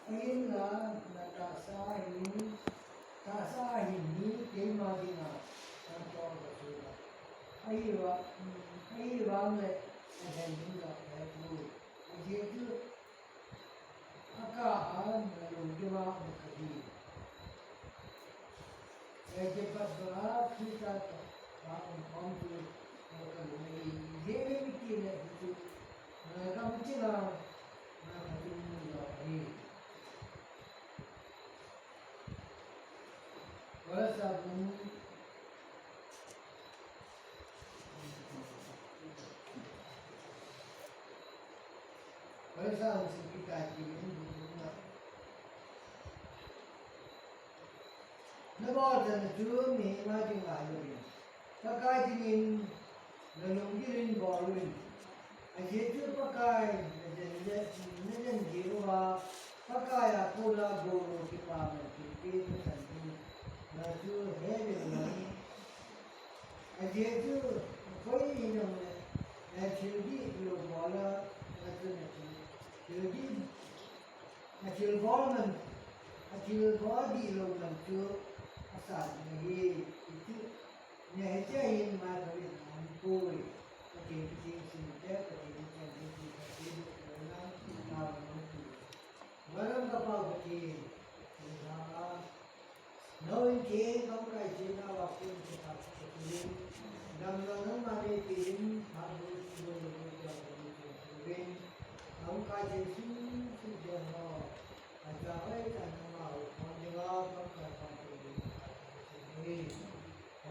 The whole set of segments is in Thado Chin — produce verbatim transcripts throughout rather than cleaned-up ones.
Ahinla, na tahsa ahin, tahsa ahin hi keima dinga, kan tol ka chu la. Ahivang, ahivang le, ahin ding la, ahi tu. Ajeh chu, akah a, na lungdima, na kadi. Eite pat ba a Christa ta ba um khom chu, eh, ka lung ahi. Jeh le mi ti le hi chu, eh, ka mu chi la, na ka tu mu la hi. Wala sa bu. Wala sa bu si kita ki min bu na. Na bol chan chu mihem a dinga hilou in, Pakai dingin na lunggil in bol uvin. Ajeh chu Pakai na jen le, na jen jeh uva, Pakai a kona goro kipaman thilpeh na chan ding na chu he uvin lang. Ajeh chu koi in jong le, eh, thil dihlou bol a, na chu na chu thil dih A thilbol man, a thilbol dihlou man chu asan ding ahi, ti chu. Nia hiche hin maipha in aum poi. Pathen thu theng sim te, Pathen thu theng sim te, Pathen thu theng sim te, Pathen thu theng sim te. Varam kapau Pathen, Pathen thu theng sim te. Nau in theng, lamkai theng, nau a theng, theng a theng, theng. Damna nangma neipen, phat bou, bou, bou, bou, bou, bou, bou. Lamkai theng, sum, sum, theng ho. Acha oi, cha nangma ho, khom ding a, lamkai, lamkai, lamkai, lamkai.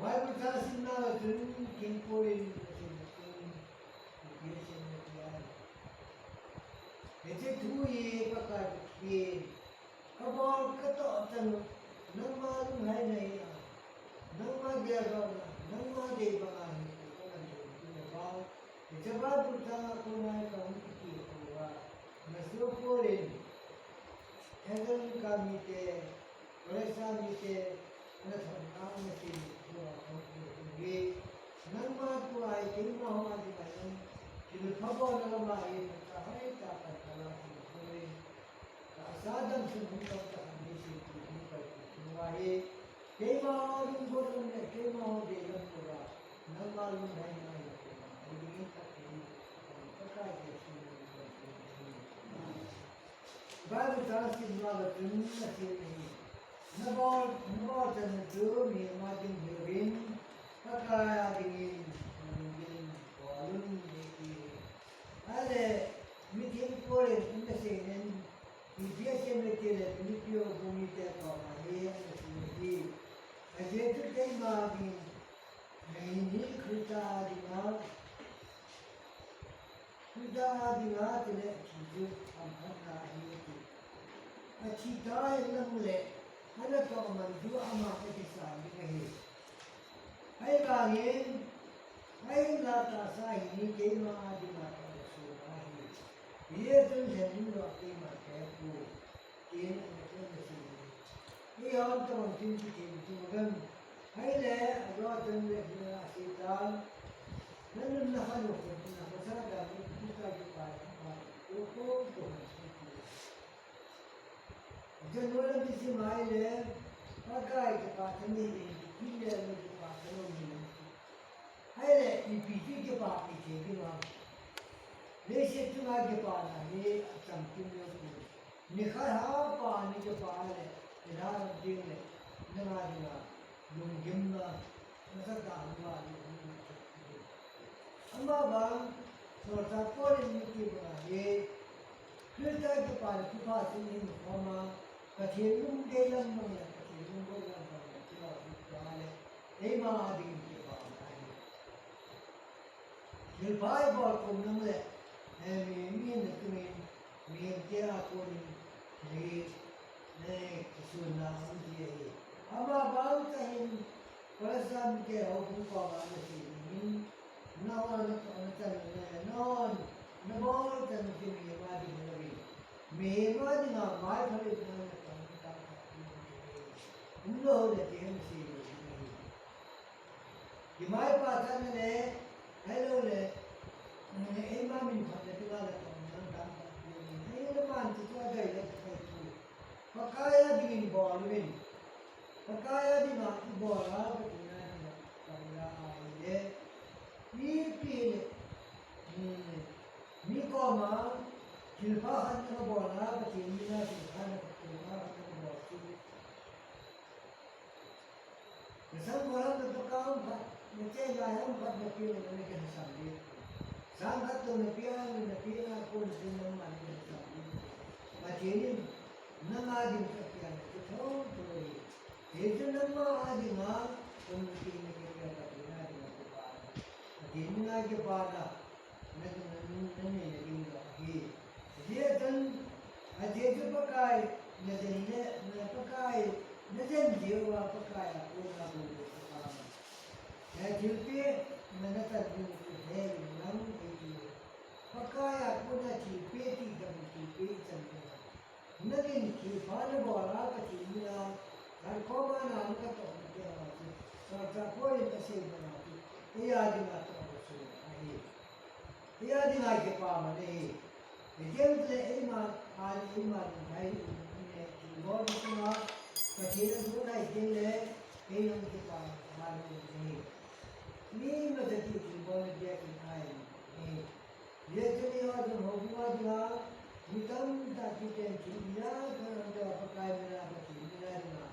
Bible chang simna a chun, theng poi, theng, theng, theng, theng, theng. Hiche thu hi, Pakai, theng. Kabol katoh chan u, nangma lunglhaina hi a, nangma geldohna, nangma dei banga hi, kaman thei tu le vang. Hiche Bible chang a kona hi kahung kiti uva, nasoh Paul in, Thessalonica mite, Colossae mite, ana thot na, ana sei thu a kahung kiti uve. Nangma tua hi, keima ho a dinga hin, thilpha bolna lama hin, nacha hoitah a pan kala thei uve. Tahsa damsung hung lam tah a nisim pi hung pai pi hung ahi. Keima lunggot lam le keima dei lam tua, nangma lunglhaina hi keima hei dingin Pathen, Pakai Jesu min in. Bible chang simna a chun asei ahi. Nabol, nabol chan u chu mihem a ding hilouvin, Pakai a dingin, nabol in, bol un, ati. Ahile, mitheng Paul in ana seiyin, ipi asei em itile Philippi bung mite koma hi ana sei ahi. Ajeh chu keima dingin, nahin hi Christa dinga, Christa dinga tile thi chu hamphatna ahi ati. Athi tah in ahile, ana toh man chu ama akisan ding ahi. Ahivangin, ahinla tahsa hi keima a dinga tohna sung ahi. Hijeh chun lhenlou a keima kei poi, tin ana kona seiyin. Eihon tobang tin kiti tu gam. Ahile, ajo a chun le hina asei tan. Nanun nakhan u khun, nakhan sa dan u, Christa kipa, kipa, ko, ko, ko, ko, ko. Jan nulam ti sim ahile, Pakai kipah tha nei in, kile nu kipah tha lou nei in. Ahile, ipi ti kipah pi thei ding ham. Leiset chunga kipana hi acham kim lou poi. Nikhat hapa ni kipah le, ina ding le, nanga dinga, lunggimna, nasatah a lunggimna. Amavang, solchah Paul in miti banga hi, Christa kipana thupha chu ihin khom a, Pathen lungdei lam nang le, Pathen lungdei lam nang le, kila hi pa le, eima ding kipana ahi. Thilpha ibol khom nang le, eh, mi, mi na tumin, mi te a konin, mi, eh, kisunna um ji ahi. Amavang kahin, Kolose mite ho bung koma ana sei in, nahon natohna chan u le, nahon nabol chan u chu mihem a ding hilou in, mihem a dinga maipha le na natohna tah tah umlou le ti ana sei u ahi. Kimaipha chan u le, ahilou le, eima min phatna dinga natohna tah tah umlou le, Pakai a dinga ibol a, Pathen a dinga, Pathen a dinga ahile, ipi le, hmm, mi koma thilpha khat nabol a, Pathen mina thilpha na, thilpha khat nabol chu. Nasam kolam na to kam khat, nache lai ham khat nape, naki hasam le. Sang khat to nape a, nape a, kon se nangma naki hasam le. Pathen in nanga ding khat pia na chu thong thong hi. Hichu nangma a dinga, kon nape naki pia Pathen a dinga kipana. Pathen mina kipana. Na, na, na, na nei na ding lo ahi. Hijeh chun, ajeh chu Pakai, na jen le, na Pakai, na jen jeh uva Pakai a kona bol le Pakai. Na thilpeh, na, na chan ding chu he in lang ei ti. Pakai a kona thilpeh ti dam thilpeh i chan ding. Nangin thilpha nabol a Pathen mina, Kharkhoa na natoh na te ho chu, Solchah Paul in asei banga chu, eia dinga toh chu ahi. Eia dinga kipa man ahi. Hijeh chun eima, a eima ding hai, thilbol ding chunga, Pathen in adoh nai teng le, eijong kipa man ahi. Mi ma jati thilbol na dia kin ai ahi. Hijeh chun eiho jong houbung a dinga, mi tamtah kiten thil ijat khat um teng Pakai mina, Pathen mina dinga.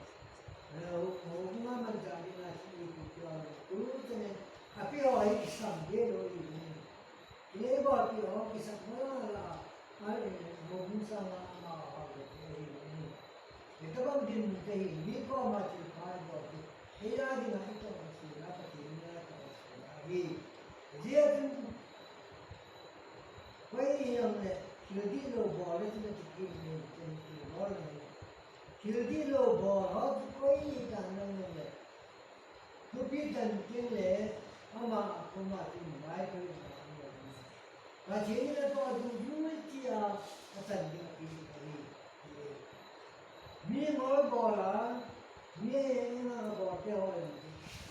Eh, houbung a manchah dinga thil ipi pi ho, tu chun apeh ho hi kisam deh lou ahi. Kile bol pi ho kisam lou la, a, eh, houbung sanga amaho le ahi. Hitobang dinmun te hi, mi koma thilpha ibol chu, eia dinga itoh sena, Pathen mina itoh sena ahi. Hijeh chun, koi hijongle, thil dihlou bol le chun akikim le, chun thil bol le. Thil dihlou bol ho chu koi hitan jongle, thupi tan teng le, ama a koma chun ngai koi ma. Pathen in atoh ding jui tia achan ding api ahi. Mi ngol bol a, mi engol bol te ho le.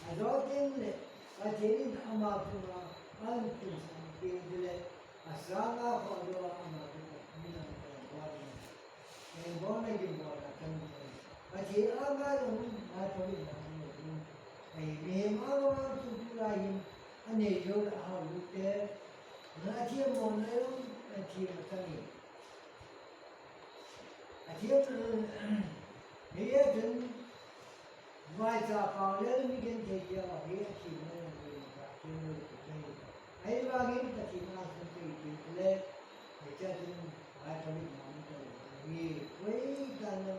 Ajo teng le, Pathen in ama chunga, an tun san teng le, asanga khoh jo a ama chunga, mi na bol a. Engol na gim bol a chan. Pathen a ngai lou, ngai thou le na. Ei, mihem a vang chun tulai hin, anei jou le ahao jou te, na thiam mo na jong, athiam a chang e. Athiam, hijeh chun, vaicha pao le mi genthei te ho hi athiam na jong, athiam na jong. Ahivangin Pathen a sun te i ti le, hiche chun, ai, Pathen a mun te le, hi, koi tan na,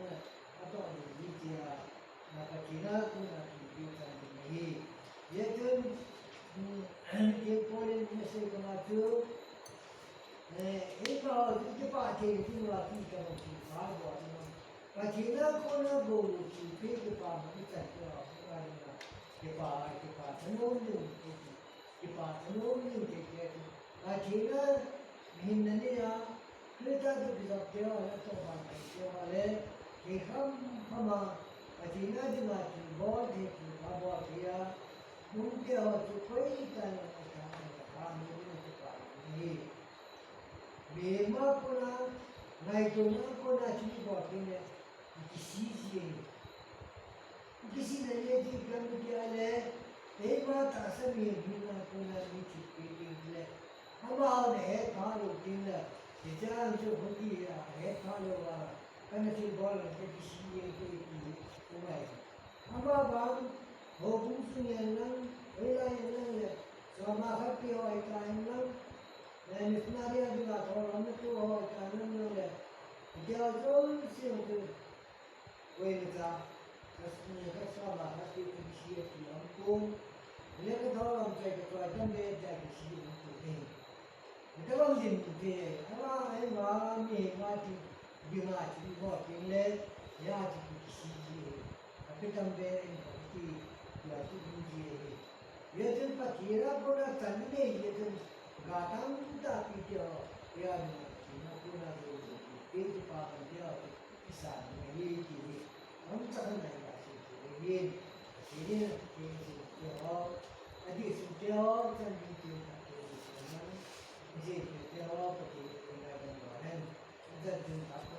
atoh ding hi tia, na Pathen a kona thilpeh chan ding ahi. Hijeh chun, um, Paul in asei banga chu, eh, eima ho chu kipah thei ding uva ti tabang thilpha bol a. Pathen a kona bol thilpeh kipah ma ichan chu a, kipah, kipah thanom ding, kipah thanom ding thei te chu. Pathen a hinna nei a, Christa toh kijop te ho, natoh ban thei te ho le, thei kham kham a, Pathen a dinga thilbol thei, thilpha bol thei a, hung te ho chu koi tan a, a, a, a, a, a, a, a, a, a, a, a, a, a, Mihem a kona, ngaitona a kona thil ibol teng le, ikisih ji ahi. Ikisih na le ti kang ti a le, eima tahsa mihem hina kona mi thilpeh teng le, amaho na hetphah lou teng le, hiche a chu hung ti a hetphah lou a, kana thilbol le kisih ji ahi ti, ti, ti mai. Amavang, houbung sung hen lang, hoilai hen lang le, soma khat pi ho ahitan lang, eh, missionary a dinga tholam natoh ho ahitan lang le, hitia jouse chu, koimacha, ka, ka soma khat pi kisi ati aum pon, le ka tholam chai ka choi tam be, chai kisi aum pon e. Hitabang dinmun te, ama, eima, mihem a thi, dinga thi, ibol teng le, hia thi kisih ji ahi. Ape tam be, eima thi, hia thi ding ji ahi. Hijeh chun Pathen a kona chan inei jeh chun, ga tamtah pi te ho, hia dinga Pathen a kona jouse, pe kipa man te ho, isan ding ahi ti hi. Amcha khat nai ga sei thei ahin. Pathen in athu te, asei te ho, adih sung te ho, chan ding te, asei te ho, Pathen in ngaidam lou hen. Ajat ding khat ko